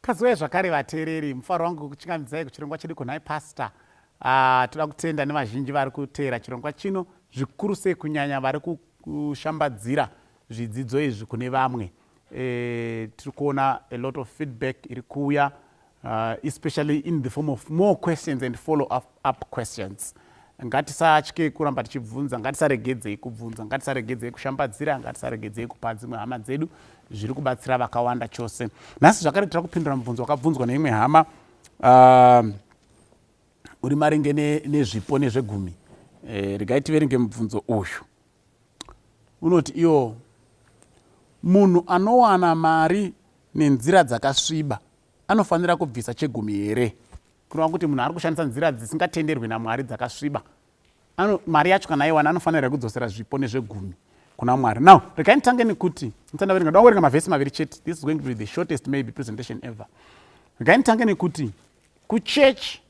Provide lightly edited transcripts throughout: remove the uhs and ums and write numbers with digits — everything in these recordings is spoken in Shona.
Kaziwai zvakare vateereri, mufaro wangu kuchingamidzai kuchirongwa chedu kunhai pastor. Toda kutenda nevazhinji vari kuteera chirongwa chino, zvikuru sei kunyanya vari kushambadzira zvidzidzo izvi kune vamwe. Tiri kuona a lot of feedback iri kuuya, especially in the form of more questions and follow up questions. Ngatisatye kuramba tichibvunza, ngatisaregedzei kubvunza, ngatisaregedzei kushambadzira, ngatisaregedzei kupa dzimwe hama dzedu. Zviri kubatsira vakawanda chose. Nhasi zvakare tiri kupindura mubvunzo wakabvunzwa neimwe hama uri maringe nezvipo nezvegumi. Regai tiverenge mubvunzo uyu. Unoti iwo, munhu anowana mari nenzira dzakasviba anofanira kubvisa chegumi here? Kureva kuti munhu ari kushandisa nzira dzisingatenderwi naMwari dzakasviba, mari yacho kana aiwana, anofanira kudzosera zvipo nezvegumi kuna Mwari? Now regai nditange nekuti ndisanda da kuverenga mavhesi maviri chete. This is going to be the shortest maybe presentation ever. Regai nditange nekuti kuchechi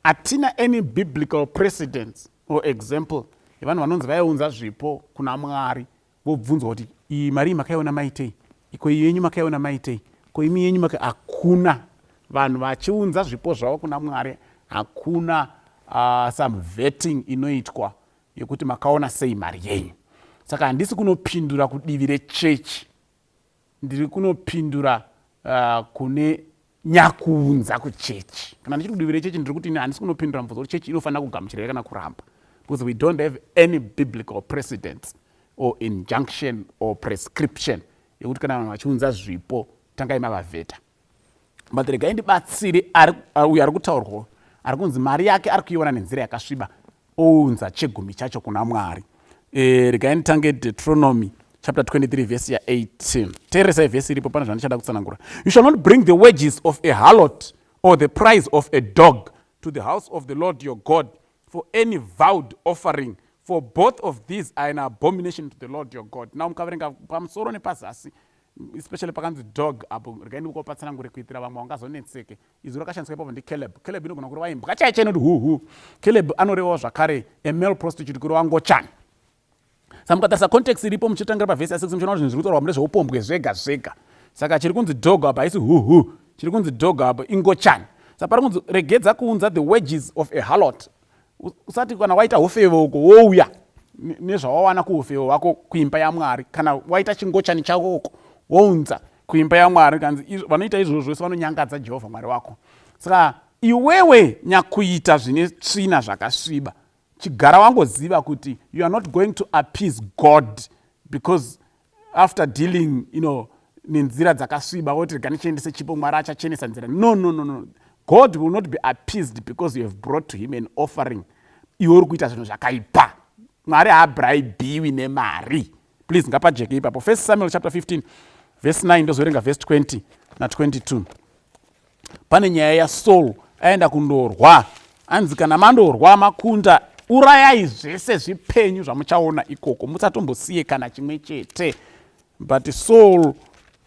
hatina any biblical precedence or example yevanhu vanonzi vaiunza zvipo kuna Mwari, vobvunzwa kuti, "Iyi mari iyi makaiona maitei? Iko iyi yenyu makaiona maitei? Ko imi yenyu maka?" Hakuna vanhu vachiunza zvipo zvavo kuna Mwari. Hakuna some vetting inoitwa yekuti makaona sei mari yenyu. Saka handisi kunopindura kudivi rechechi, ndiri kunopindura kune nyakuunza kuchechi. Kana ndichiri kudivi rechechi, ndiri kuti handisi kunopindura mubvunzo kuti chechi inofanira kugamuchira kana kuramba, because we don't have any biblical precedence or injunction or prescription yekuti kana vanhu vachiunza zvipo, tangai mavavheta. But regai ndibatsire uyo ari kutaurwa, ari kunzi mari yake ari kuiona nenzira yakasviba, ounza chegumi chacho kuna Mwari. Regai nditange Deuteronomy chapter 23 vhesi ya18. Teeresai vhesi iripo, pane zvandichada kutsanangura. "You shall not bring the wages of a harlot or the price of a dog to the house of the Lord your God for any vowed offering, for both of these are an abomination to the Lord your God." Now mukaverenga pamusoro nepazasi, especially pakanzi dog apo, regai ndikupatsanangure kuitira vamwe vangazonetseke. Izwi rakashandiswa ipapo ndikeleb. Keleb inogona kureva imbwa chaiyo chai inoti huhu. Keleb anorevawo zvakare a male prostitute, kureva ngochani. Saka mukatarisa context iripo, muchitangira pavhesi ya6, muchiona kuti zvinhu zviri kutaurwa mune zveupombwe zvega zvega. Saka chiri kunzi dog apa haisi huhu, chiri kunzi dog apo ingochani. Saka pari kunzi regedza kuunza the wages of a harlot. Usati kana waita ufeve uko, wouya nezvawawana kuufeve hwako kuimba yaMwari. Kana waita chingochani chako uko, wounza kuimba yaMwari, kanzi vanoita izvozvo vese vanonyangadza Jehovha Mwari wako. Saka iwewe nyakuita zvine tsvina, zvakasviba, chigara wangoziva kuti you are not going to appease God, because after dealing nenzira dzakasviba, woti, "Rega ndichiendese chipo, Mwari achachenesa nzira." No, no, no, no. God will not be appeased because you have brought to him an offering iwe uri kuita zvinhu zvakaipa. Mwari haabraibiwi nemari. Please, ngapajeke ipapo. First Samuel chapter 15 verse 9, ndozoverenga verse 20 na22. Pane nyaya yaSaul aenda kundorwa. Anzi kana mandorwa makunda, urayai zvese zvipenyu zvamuchaona ikoko, musatombosiye kana chimwe chete. But Saul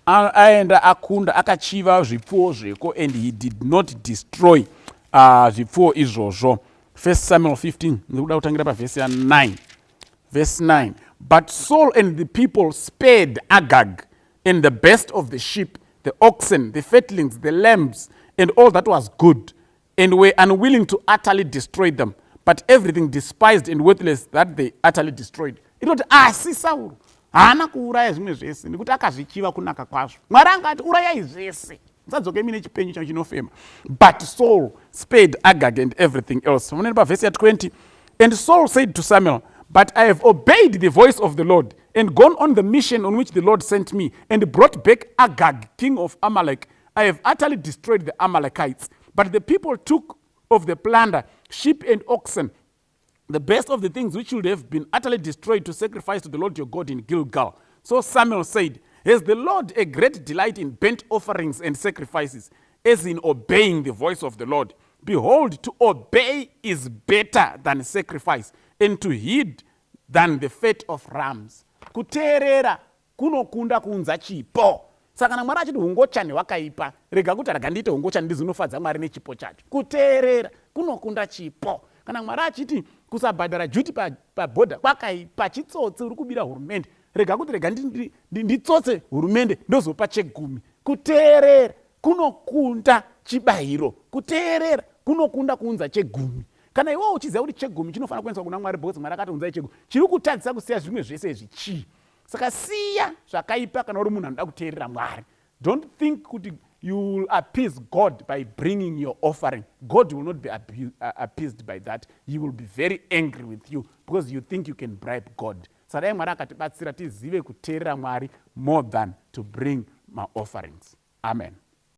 aenda akunda, akachiva zvipfuwo zveko and he did not destroy zvipfuwo izvozvo. First Samuel 15, ndikuda kutangira pavhesi ya9. Verse 9: "But Saul and the people spared Agag and the best of the sheep, the oxen, the fatlings, the lambs and all that was good, and were unwilling to utterly destroy them. But everything despised and worthless, that they utterly destroyed." Inoti asi Sauro haana kuuraya zvimwe zvese nekuti akazvichiva kunaka kwazvo. Mwari angati urayai zvese, musadzoke mine chipenyu chacho chinofema. But Saul spared Agag and everything else. Muneni pavhesi ya20: "And Saul said to Samuel, 'But I have obeyed the voice of the Lord and gone on the mission on which the Lord sent me and brought back Agag, king of Amalek. I have utterly destroyed the Amalekites. But the people took of the plunder sheep and oxen, the best of the things which should have been utterly destroyed, to sacrifice to the Lord your God in Gilgal.' So Samuel said, 'Has the Lord a great delight in burnt offerings and sacrifices, as in obeying the voice of the Lord? Behold, to obey is better than sacrifice, and to heed than the fat of rams.'" Kuteerera kunokunda kuunza chipo. Saka kana Mwari achiti ungochani hwakaipa, rega kuti, "Rega ndiite ungochani ndizinofadza Mwari nechipo chacho." Kuteerera kunokunda chipo. Kana Mwari achiti kusabhadhara duty pabhodha kwakaipa, chitsotsi, uri kubira hurumende, rega kuti, "Rega nditsotse hurumende ndozopa chegumi." Kuteerera Kunokunda chibayiro. Kuteerera kunokunda kuunza chegumi. Kana iwewo uchiziva kuti chegumi chinofanira kuendeswa kuna Mwari, because Mwari akati unzai chegumi, chiri kutadzisa kusiya zvimwe zvese izvi chii? Saka siya zvakaipa kana uri munhu anoda kuteerera Mwari. Don't think kuti you will appease God by bringing your offering. God will not be appeased by that. He will be very angry with you because you think you can bribe God. Saka dai Mwari akatibatsira tizive kuteerera Mwari more than to bring maofferings. Amen.